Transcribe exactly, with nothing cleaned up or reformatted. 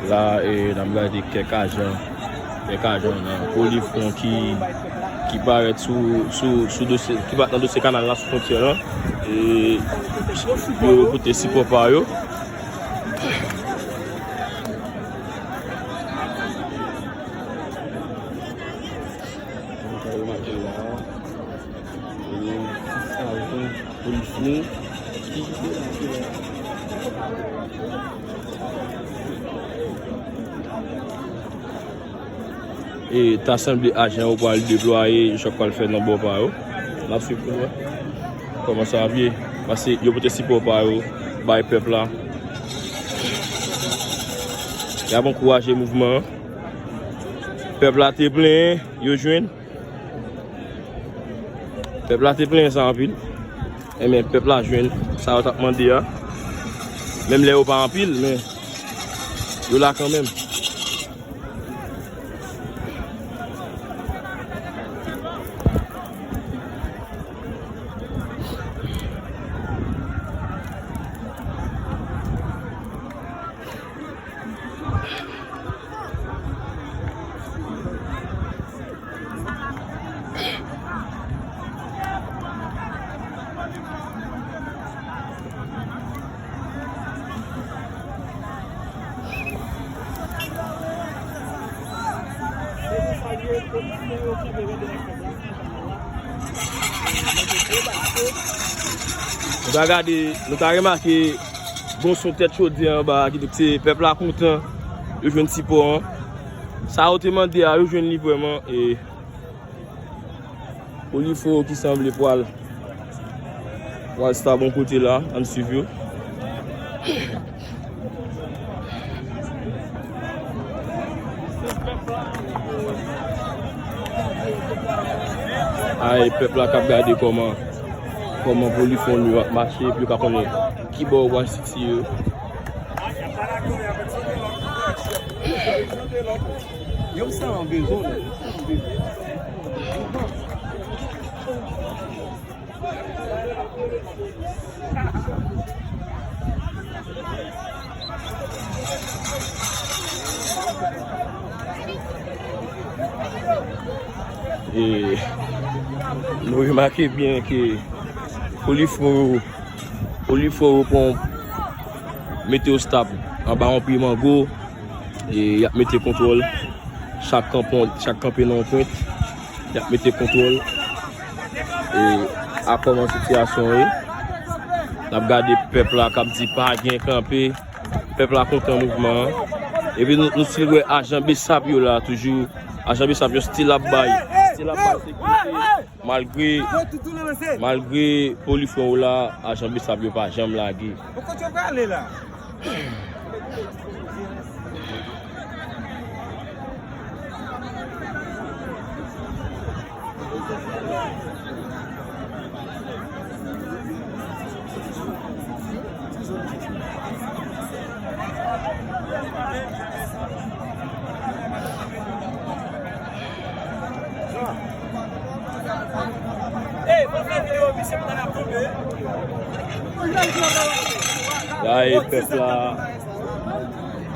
La, e, n ap gade kèk ajan, kèk ajan nan Polifwon ki, ki parèt sou, sou, sou dosye, ki parèt nan dosye kanal la sou fwontyè la. E yo pote sipò pa yo. Nou ka remake la, e, sis ajan polisye ki deplase la. E ta sanble ajan yo pral deplwaye, chòk pral fèt nan bò pa yo. N ap swiv pou nou wè kòman sa ap ye. Paske yo pote sipò pa yo bay pèp la. Y ap ankouraje mouvman an. Pèp la te plenyen, yo jwenn. Pèp la te plenyen sa anpil. Enben, pèp la jwenn sa yo t ap mande a. Menm lè yo pa anpil, men yo la kanmenm. Nou ta gade, nou ta remake gon son tèt chodyè anba a, kidonk se pèp la kontan, yo jwenn sipò an. Sa yo te mande a, yo jwenn li vrèman, e Polifwon ki sanble pral, pral sta bò kote la, ann swiv yo. Ay, pèp la k ap gade kòman, kòman Polifwon yo ap mache, epi yo ka konnen ki bò yo pral sitiye yo. Yo, m sèlman bezwen w. E nou remake byen ke Polifwon yo, Polifwon yo pran, mete yo stab anba yon pye mango. E y ap mete kontwòl. Chak kanpon, chak kanpe nan yon pwent, y ap mete kontwòl. E a kòman sitiyasyon ye. N ap gade pèp la k ap di pa gen kanpe. Pèp la kontan mouvman an. Epi nou, nou still wè ajan BSAP yo la toujou. Ajan BSAP yo still ap bay. Still ap bay sekirite. Malgre, malgre Polifwon yo la, ajan BSAP yo pa janm lage. Bon, kote yo prale la? Gade pèp la.